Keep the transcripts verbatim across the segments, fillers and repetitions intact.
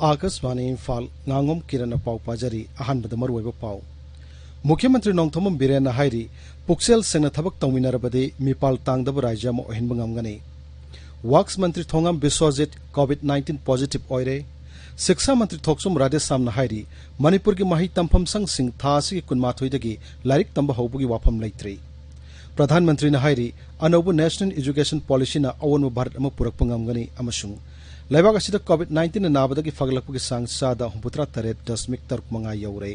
ꯑꯥꯀꯥꯁꯕꯥꯅꯤ ꯏꯝꯐꯥꯜ, ꯉꯥꯉꯣꯝ ꯀꯤꯔꯟꯅ ꯄꯥꯎ ꯄꯥꯖꯔꯤ꯫ ꯑꯍꯥꯟꯕꯗ ꯃꯔꯨꯑꯣꯏꯕ ꯄꯥꯎ꯫ ꯃꯨꯈ꯭ꯌ ꯃꯟꯇ꯭ꯔꯤ ꯅꯣꯡꯊꯣꯝꯕꯝ ꯕꯤꯔꯦꯟꯅ ꯍꯥꯏꯔꯤ, ꯄꯨꯛꯆꯦꯜ ꯁꯦꯡꯅ ꯊꯕꯛ ꯇꯧꯃꯤꯟꯅꯔꯕꯗꯤ ꯃꯤꯄꯥꯜ ꯇꯥꯡꯗꯕ ꯔꯥꯖ꯭ꯌ ꯑꯃ ꯑꯣꯏꯍꯟꯕ ꯉꯝꯒꯅꯤ꯫ ꯋꯥꯛꯁ ꯃꯟꯇ꯭ꯔꯤ ꯊꯣꯉꯥꯝ ꯕꯤꯁ꯭ꯋꯖꯤꯠ COVID nineteen positive ꯑꯣꯏꯔꯦ꯫ ꯁꯤꯛꯁꯥ ꯃꯟꯇ꯭ꯔꯤ ꯊꯣꯛꯆꯣꯝ ꯔꯥꯙꯦꯁ꯭ꯌꯥꯝꯅ ꯍꯥꯏꯔꯤ, ꯃꯅꯤꯄꯨꯔꯒꯤ ꯃꯍꯩ ꯇꯝꯐꯝ ꯁꯪꯁꯤꯡ ꯊꯥ ꯑꯁꯤꯒꯤ ꯀꯨꯟꯃꯥꯊꯣꯏꯗꯒꯤ ꯂꯥꯏꯔꯤꯛ ꯇꯝꯕ ꯍꯧꯕꯒꯤ ꯋꯥꯐꯝ ꯂꯩꯇ꯭ꯔꯤ꯫ ꯄ꯭ꯔꯙꯥꯟ ꯃꯟꯇ꯭ꯔꯤꯅ ꯍꯥꯏꯔꯤ, ꯑꯅꯧꯕ National Education Policyꯅ ꯑꯑꯣꯟꯕ ꯚꯥꯔꯠ ꯑꯃ ꯄꯨꯔꯛꯄ ꯉꯝꯒꯅꯤ ꯑꯃꯁꯨꯡ ꯂꯩꯕꯥꯛ ꯑꯁꯤꯗ COVID nineteenꯅ ꯅꯥꯕꯗꯒꯤ ꯐꯒꯠꯂꯛꯄꯒꯤ ꯆꯥꯡ ꯆꯥꯗ ꯍꯨꯝꯐꯨꯇꯔꯥ ꯇꯔꯦꯠ ꯗꯁꯃꯤꯛ ꯇꯔꯨꯛ ꯃꯉꯥ ꯌꯧꯔꯦ꯫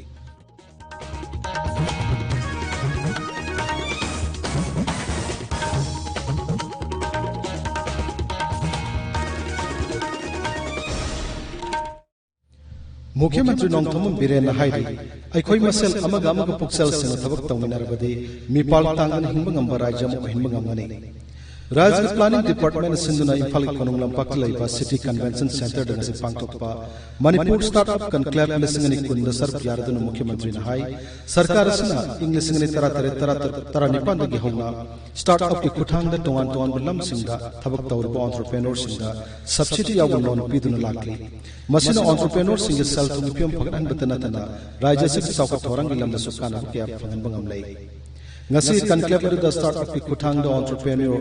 ꯃꯨꯈ꯭ꯌ ꯃꯟꯇ꯭ꯔꯤ ꯅꯣꯡꯊꯣꯝꯕꯝ ꯕꯤꯔꯦꯟꯅ ꯍꯥꯏꯔꯤ, ꯑꯩꯈꯣꯏ ꯃꯁꯦꯜ ꯑꯃꯒ ꯑꯃꯒ ꯄꯨꯛꯆꯦꯜ ꯁꯦꯡꯅ ꯊꯕꯛ ꯇꯧꯃꯤꯟꯅꯔꯕꯗꯤ ꯃꯤꯄꯥꯜ ꯇꯥꯡꯗꯅ ꯍꯤꯡꯕ ꯉꯝꯕ ꯔꯥꯖ꯭ꯌ ꯑꯃ ꯑꯣꯏꯍꯟꯕ ꯉꯝꯒꯅꯤ꯫ ꯔꯥꯖ꯭ꯌꯒꯤ Planning Departmentꯅ ꯁꯤꯟꯗꯨꯅ ꯏꯝꯐꯥꯜꯒꯤ ꯀꯣꯅꯨꯡ ꯂꯝꯄꯥꯛꯇ ꯂꯩꯕ City Convention Centreꯗ ꯉꯁꯤ ꯄꯥꯡꯊꯣꯛꯄ ꯃꯅꯤꯄꯨꯔ Startup Conclave ꯂꯤꯁꯤꯡ ꯑꯅꯤ ꯀꯨꯟꯗ ꯁꯔꯨꯛ ꯌꯥꯔꯗꯨꯅ ꯃꯨꯈ꯭ꯌ ꯃꯟꯇ꯭ꯔꯤꯅ ꯍꯥꯏ, ꯁꯔꯀꯥꯔ ꯑꯁꯤꯅ ꯏꯪ ꯂꯤꯁꯤꯡ ꯑꯅꯤ ꯇꯔꯥꯇꯔꯦꯠ, ꯇꯔꯥꯇꯔꯨꯛ, ꯇꯔꯥꯅꯤꯄꯥꯟꯗꯒꯤ ꯍꯧꯅ startupꯀꯤ ꯈꯨꯠꯊꯥꯡꯗ ꯇꯣꯉꯥꯟ ꯇꯣꯉꯥꯟꯕ ꯂꯝꯁꯤꯡꯗ ꯊꯕꯛ ꯇꯧꯔꯤꯕ entrepreneurꯁꯤꯡꯗ subsidy ꯌꯥꯎꯕ loan ꯄꯤꯗꯨꯅ ꯂꯥꯛꯂꯤ꯫ ꯃꯁꯤꯅ entrepreneurꯁꯤꯡꯒꯤ ꯁꯦꯜ ꯊꯨꯝꯒꯤ ꯐꯤꯕꯝ ꯐꯒꯠꯍꯟꯕꯇ ꯅꯠꯇꯅ ꯔꯥꯖ꯭ꯌ ꯑꯁꯤꯒꯤ ꯆꯥꯎꯈꯠ ꯊꯧꯔꯥꯡꯒꯤ ꯂꯝꯗꯁꯨ ꯀꯥꯟꯅꯕ ꯀꯌꯥ ꯐꯪꯍꯟꯕ ꯉꯝꯂꯦ꯫ ꯉꯁꯤ conclave ꯑꯗꯨꯗ startupꯀꯤ ꯈꯨꯠꯊꯥꯡꯗ entrepreneur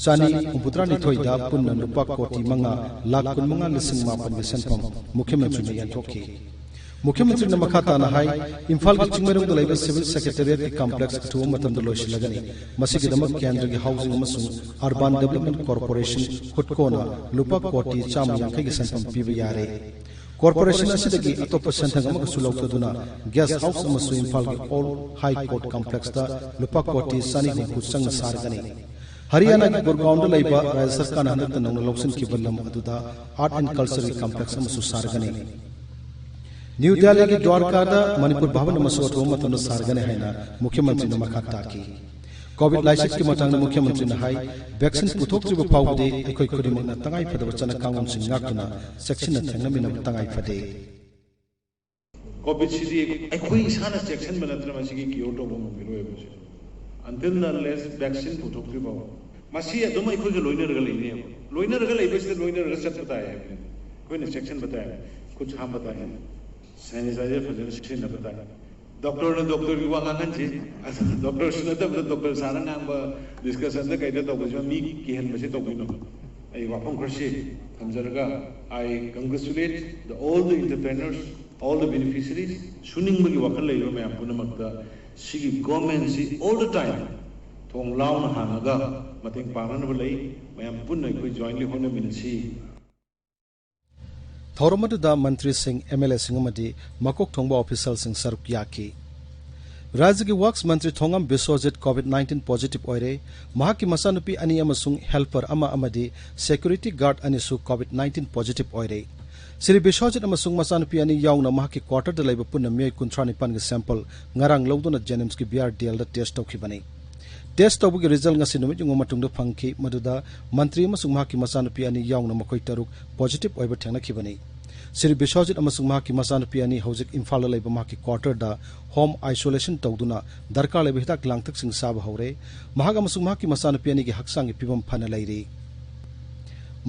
ꯆꯅꯤ ꯍꯨꯝꯐꯨꯇꯔꯥꯅꯤꯊꯣꯏꯗ ꯄꯨꯟꯅ ꯂꯨꯄꯥ ꯀꯣꯇꯤ ꯃꯉꯥ ꯂꯥꯈ ꯀꯨꯟꯃꯉꯥ ꯂꯤꯁꯤꯡ ꯃꯥꯄꯟꯒꯤ ꯁꯦꯟꯐꯝ ꯃꯨꯈ꯭ꯌ ꯃꯟꯇ꯭ꯔꯤꯅ ꯌꯦꯟꯊꯣꯛꯈꯤ꯫ ꯃꯨꯈ꯭ꯌ ꯃꯟꯇ꯭ꯔꯤꯅ ꯃꯈꯥ ꯇꯥꯅ ꯍꯥꯏ, ꯏꯝꯐꯥꯜꯒꯤ ꯆꯤꯡꯃꯩꯔꯣꯡꯗ ꯂꯩꯕ Civil Secretariatꯀꯤ complex ꯑꯊꯨꯕ ꯃꯇꯝꯗ ꯂꯣꯏꯁꯤꯜꯂꯒꯅꯤ꯫ ꯃꯁꯤꯒꯤꯗꯃꯛ ꯀꯦꯟꯗ꯭ꯔꯒꯤ Housing ꯑꯃꯁꯨꯡ Urban Development Corporation, HUDCOꯅ ꯂꯨꯄꯥ ꯀꯣꯇꯤ ꯆꯥꯝꯃ ꯌꯥꯡꯈꯩꯒꯤ ꯁꯦꯟꯐꯝ ꯄꯤꯕ ꯌꯥꯔꯦ꯫ Corporation ꯑꯁꯤꯗꯒꯤ ꯑꯇꯣꯞꯄ ꯁꯦꯟꯊꯪ ꯑꯃꯒꯁꯨ ꯂꯧꯊꯗꯨꯅ guest house ꯑꯃꯁꯨ ꯏꯝꯐꯥꯜꯒꯤ Old High Court Complexꯇ ꯂꯨꯄꯥ ꯀꯣꯇꯤ ꯆꯅꯤ ꯍꯨꯝꯐꯨ ꯆꯪꯅ ꯁꯥꯔꯒꯅꯤ꯫ ꯍꯔꯤꯌꯥꯅꯥꯒꯤ ꯒꯨꯔꯒꯥꯎꯟꯗ ꯂꯩꯕ ꯔꯥꯖ꯭ꯌ ꯁꯔꯀꯥꯔꯅ ꯍꯟꯗꯛꯇ ꯅꯧꯅ ꯂꯧꯁꯤꯟꯈꯤꯕ ꯂꯝ ꯑꯗꯨꯗ Art and Cultureꯒꯤ complex ꯑꯃꯁꯨ ꯁꯥꯔꯒꯅꯤ꯫ ꯅ꯭ꯌꯨ ꯗꯦꯜꯂꯤꯒꯤ ꯗ꯭ꯋꯥꯔꯀꯥꯗ ꯃꯅꯤꯄꯨꯔ ꯚꯕꯟ ꯑꯃꯁꯨ ꯑꯊꯨꯕ ꯃꯇꯝꯗ ꯁꯥꯔꯒꯅꯤ ꯍꯥꯏꯅ ꯃꯨꯈ꯭ꯌ ꯃꯟꯇ꯭ꯔꯤꯅ ꯃꯈꯥ ꯇꯥꯈꯤ꯫ COVID ꯂꯥꯏꯆꯠꯀꯤ ꯃꯇꯥꯡꯗ ꯃꯨꯈ꯭ꯌ ꯃꯟꯇ꯭ꯔꯤꯅ ꯍꯥꯏ, vaccine ꯄꯨꯊꯣꯛꯇ꯭ꯔꯤꯕ ꯐꯥꯎꯕꯗꯤ ꯑꯩꯈꯣꯏ ꯈꯨꯗꯤꯡꯃꯛꯅ ꯇꯉꯥꯏ ꯐꯗꯕ ꯆꯠꯅ ꯀꯥꯡꯂꯣꯟꯁꯤꯡ ꯉꯥꯛꯇꯨꯅ ꯆꯦꯛꯁꯤꯟꯅ ꯊꯦꯡꯅꯃꯤꯟꯅꯕ ꯇꯉꯥꯏ ꯐꯗꯦ꯫ COVIDꯁꯤꯗꯤ ꯑꯩꯈꯣꯏ ꯏꯁꯥꯅ ꯆꯦꯛꯁꯤꯟꯕ ꯅꯠꯇꯅ ꯃꯁꯤꯒꯤ cure ꯇꯧꯕ ꯉꯝꯈꯤꯔꯣꯏꯕ ꯁꯤ꯫ Until unless vaccine ꯄꯨꯊꯣꯛꯇ꯭ꯔꯤ ꯐꯥꯎꯕ ꯃꯁꯤ ꯑꯗꯨꯝ ꯑꯩꯈꯣꯏꯒ ꯂꯣꯏꯅꯔꯒ ꯂꯩꯅꯦꯕ꯫ ꯂꯣꯏꯅꯔꯒ ꯂꯩꯕꯁꯤꯗ ꯂꯣꯏꯅꯔꯒ ꯆꯠꯄ ꯇꯥꯏ ꯍꯥꯏꯕꯅꯤ꯫ ꯑꯩꯈꯣꯏꯅ ꯆꯦꯛꯁꯤꯟꯕ ꯇꯥꯏ꯫ ꯈꯨꯠ ꯍꯥꯝꯕ ꯇꯥꯏ, ꯁꯦꯅꯤꯇꯥꯏꯖꯔ ꯐꯖꯅ ꯁꯤꯖꯤꯟꯅꯕ ꯇꯥꯏ꯫ ꯗꯣꯛꯇꯔꯅ ꯗꯣꯛꯇꯔꯒꯤ ꯋꯥ ꯉꯥꯡꯍꯟꯁꯤ, ꯑꯗꯨ ꯗꯣꯛꯇꯔꯁꯨ ꯅꯠꯇꯕꯗ ꯗꯣꯛꯇꯔ ꯁꯥꯔꯅ ꯉꯥꯡꯕ ꯗꯤꯁꯀꯁꯟꯗ ꯀꯩꯗ ꯇꯧꯕꯁꯤꯃ ꯃꯤ ꯀꯤꯍꯟꯕꯁꯦ ꯇꯧꯕꯤꯅꯨ꯫ ꯑꯩ ꯋꯥꯐꯝ ꯈꯔꯁꯤ ꯊꯝꯖꯔꯒ, I congratulate the, all the entrepreneurs, all the beneficiaries, ꯁꯨꯅꯤꯡꯕꯒꯤ ꯋꯥꯈꯜ ꯂꯩꯔꯤꯕ ꯃꯌꯥꯝ ꯄꯨꯝꯅꯃꯛꯇ ꯁꯤꯒꯤ ꯒꯣꯔꯃꯦꯟꯁꯤ all the time ꯊꯣꯡ ꯂꯥꯎꯅ ꯍꯥꯡꯉꯒ ꯃꯇꯦꯡ ꯄꯥꯡꯅꯅꯕ ꯂꯩ꯫ ꯃꯌꯥꯝ ꯄꯨꯟꯅ ꯑꯩꯈꯣꯏ jointly ꯍꯣꯠꯅꯃꯤꯟꯅꯁꯤ꯫ ꯊꯧꯔꯝ ꯑꯗꯨꯗ ꯃꯟꯇ꯭ꯔꯤꯁꯤꯡ, ꯑꯦꯝ ꯑꯦꯜ ꯑꯦꯁꯤꯡ ꯑꯃꯗꯤ ꯃꯀꯣꯛ ꯊꯣꯡꯕ ꯑꯣꯐꯤꯁꯤꯌꯦꯜꯁꯤꯡ ꯁꯔꯨꯛ ꯌꯥꯈꯤ꯫ ꯔꯥꯖ꯭ꯌꯒꯤ ꯋꯥꯔꯛꯁ ꯃꯟꯇ꯭ꯔꯤ ꯊꯣꯉꯥꯝ ꯕꯤꯁ꯭ꯋꯖꯤꯠ ꯀꯣꯚꯤꯗ ꯅꯥꯏꯟꯇꯤꯟ ꯄꯣꯖꯤꯇꯤꯚ ꯑꯣꯏꯔꯦ꯫ ꯃꯍꯥꯛꯀꯤ ꯃꯆꯥꯅꯨꯄꯤ ꯑꯅꯤ ꯑꯃꯁꯨꯡ ꯍꯦꯜꯄꯔ ꯑꯃ ꯑꯃꯗꯤ ꯁꯦꯀ꯭ꯌꯨꯔꯤꯇꯤ ꯒꯥꯔꯗ ꯑꯅꯤꯁꯨ ꯀꯣꯚꯤꯗ ꯅꯥꯏꯟꯇꯤꯟ ꯄꯣꯖꯤꯇꯤꯚ ꯑꯣꯏꯔꯦ꯫ ꯁ꯭ꯔꯤ ꯕꯤꯁ꯭ꯋꯖꯤꯠ ꯑꯃꯁꯨꯡ ꯃꯆꯥꯅꯨꯄꯤ ꯑꯅꯤ ꯌꯥꯎꯅ ꯃꯍꯥꯛꯀꯤ ꯀ꯭ꯋꯥꯇꯔꯗ ꯂꯩꯕ ꯄꯨꯟꯅ ꯃꯤꯑꯣꯏ ꯀꯨꯟꯊ꯭ꯔꯥ ꯅꯤꯄꯥꯟꯒꯤ ꯁꯦꯝꯄꯜ ꯉꯔꯥꯡ ꯂꯧꯗꯨꯅ ꯖꯦꯅꯤꯝꯁꯀꯤ ꯕꯤ ꯑꯥꯔ ꯗꯤ ꯑꯦꯜꯗ ꯇꯦꯁ ꯇꯧꯈꯤꯕꯅꯤ꯫ ꯇꯦꯁ ꯇꯧꯕꯒꯤ ꯔꯤꯖꯜ ꯉꯁꯤ ꯅꯨꯃꯤꯠ ꯌꯨꯡꯕ ꯃꯇꯨꯡꯗ ꯐꯪꯈꯤ, ꯃꯗꯨꯗ ꯃꯟꯇ꯭ꯔꯤ ꯑꯃꯁꯨꯡ ꯃꯍꯥꯛꯀꯤ ꯃꯆꯥꯅꯨꯄꯤ ꯑꯅꯤ ꯌꯥꯎꯅ ꯃꯈꯣꯏ ꯇꯔꯨꯛ ꯄꯣꯖꯤꯇꯤꯚ ꯑꯣꯏꯕ ꯊꯦꯡꯅꯈꯤꯕꯅꯤ꯫ ꯁ꯭ꯔꯤ ꯕꯤꯁ꯭ꯋꯖꯤꯠ ꯑꯃꯁꯨꯡ ꯃꯍꯥꯛꯀꯤ ꯃꯆꯥꯅꯨꯄꯤ ꯑꯅꯤ ꯍꯧꯖꯤꯛ ꯏꯝꯐꯥꯜꯗ ꯂꯩꯕ ꯃꯍꯥꯛꯀꯤ ꯀ꯭ꯋꯥꯇꯔꯗ ꯍꯣꯝ ꯑꯥꯏꯁꯣꯂꯦꯁꯟ ꯇꯧꯗꯨꯅ ꯗꯔꯀꯥꯔ ꯂꯩꯕ ꯍꯤꯗꯥꯛ ꯂꯥꯡꯊꯛꯁꯤꯡ ꯆꯥꯕ ꯍꯧꯔꯦ꯫ ꯃꯍꯥꯛ ꯑꯃꯁꯨꯡ ꯃꯍꯥꯛꯀꯤ ꯃꯆꯥꯅꯨꯄꯤ ꯑꯅꯤꯒꯤ ꯍꯛꯆꯥꯡꯒꯤ ꯐꯤꯕꯝ ꯐꯅ ꯂꯩꯔꯤ꯫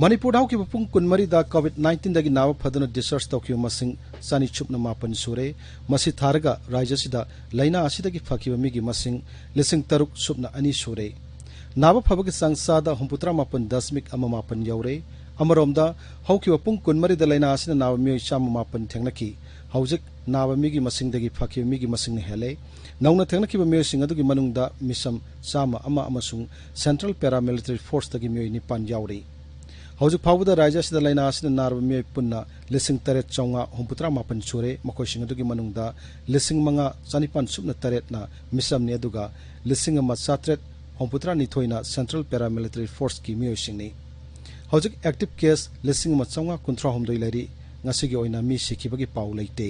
ꯃꯅꯤꯄꯨꯔꯗ ꯍꯧꯈꯤꯕ ꯄꯨꯡ ꯀꯨꯟꯃꯔꯤꯗ ꯀꯣꯚꯤꯗ ꯅꯥꯏꯟꯇꯤꯟꯗꯒꯤ ꯅꯥꯕ ꯐꯗꯨꯅ ꯗꯤꯁꯆꯥꯔꯖ ꯇꯧꯈꯤꯕ ꯃꯁꯤꯡ ꯆꯅꯤ ꯁꯨꯞꯅ ꯃꯥꯄꯟ ꯁꯨꯔꯦ꯫ ꯃꯁꯤ ꯊꯥꯔꯒ ꯔꯥꯖ꯭ꯌ ꯑꯁꯤꯗ ꯂꯥꯏꯅꯥ ꯑꯁꯤꯗꯒꯤ ꯐꯈꯤꯕ ꯃꯤꯒꯤ ꯃꯁꯤꯡ ꯂꯤꯁꯤꯡ ꯇꯔꯨꯛ ꯁꯨꯞꯅ ꯑꯅꯤ ꯁꯨꯔꯦ꯫ ꯅꯥꯕ ꯐꯕꯒꯤ ꯆꯥꯡ ꯆꯥꯗ ꯍꯨꯝꯐꯨꯇꯔꯥ ꯃꯥꯄꯟ ꯗꯁꯃꯤꯛ ꯑꯃ ꯃꯥꯄꯟ ꯌꯧꯔꯦ꯫ ꯑꯃꯔꯣꯝꯗ, ꯍꯧꯈꯤꯕ ꯄꯨꯡ ꯀꯨꯟꯃꯔꯤꯗ ꯂꯥꯏꯅꯥ ꯑꯁꯤꯅ ꯅꯥꯕ ꯃꯤꯑꯣꯏ ꯆꯥꯝꯃ ꯃꯥꯄꯟ ꯊꯦꯡꯅꯈꯤ꯫ ꯍꯧꯖꯤꯛ ꯅꯥꯕ ꯃꯤꯒꯤ ꯃꯁꯤꯡꯗꯒꯤ ꯐꯈꯤꯕ ꯃꯤꯒꯤ ꯃꯁꯤꯡꯅ ꯍꯦꯜꯂꯦ꯫ ꯅꯧꯅ ꯊꯦꯡꯅꯈꯤꯕ ꯃꯤꯑꯣꯏꯁꯤꯡ ꯑꯗꯨꯒꯤ ꯃꯅꯨꯡꯗ ꯃꯤꯁꯝ ꯆꯥꯝꯃ ꯑꯃ ꯑꯃꯁꯨꯡ ꯁꯦꯟꯇ꯭ꯔꯦꯜ ꯄꯦꯔꯥꯃꯤꯂꯤꯇꯔꯤ ꯐꯣꯔꯁꯇꯒꯤ ꯃꯤꯑꯣꯏ ꯅꯤꯄꯥꯟ ꯌꯥꯎꯔꯤ꯫ ꯍꯧꯖꯤꯛ ꯐꯥꯎꯕꯗ ꯔꯥꯖ꯭ꯌ ꯑꯁꯤꯗ ꯂꯥꯏꯅꯥ ꯑꯁꯤꯅ ꯅꯥꯔꯕ ꯃꯤꯑꯣꯏ ꯄꯨꯟꯅ ꯂꯤꯁꯤꯡ ꯇꯔꯦꯠ ꯆꯥꯝꯃꯉꯥ ꯍꯨꯝꯐꯨꯇꯔꯥ ꯃꯥꯄꯟ ꯁꯨꯔꯦ꯫ ꯃꯈꯣꯏꯁꯤꯡ ꯑꯗꯨꯒꯤ ꯃꯅꯨꯡꯗ ꯂꯤꯁꯤꯡ ꯃꯉꯥ ꯆꯅꯤꯄꯥꯟ ꯁꯨꯞꯅ ꯇꯔꯦꯠꯅ ꯃꯤꯁꯝꯅꯤ, ꯑꯗꯨꯒ ꯂꯤꯁꯤꯡ ꯑꯃ ꯆꯥꯇ꯭ꯔꯦꯠ ꯍꯨꯝꯐꯨꯇꯔꯥ ꯅꯤꯊꯣꯏꯅ ꯁꯦꯟꯇ꯭ꯔꯦꯜ ꯄꯦꯔꯥꯃꯤꯂꯤꯇꯔꯤ ꯐꯣꯔꯁꯀꯤ ꯃꯤꯑꯣꯏꯁꯤꯡꯅꯤ꯫ ꯍꯧꯖꯤꯛ ꯑꯦꯛꯇꯤꯚ ꯀꯦꯁ ꯂꯤꯁꯤꯡ ꯑꯃ ꯆꯥꯝꯃꯉꯥ ꯀꯨꯟꯊ꯭ꯔꯥ ꯍꯨꯝꯗꯣꯏ ꯂꯩꯔꯤ꯫ ꯉꯁꯤꯒꯤ ꯑꯣꯏꯅ ꯃꯤ ꯁꯤꯈꯤꯕꯒꯤ ꯄꯥꯎ ꯂꯩꯇꯦ꯫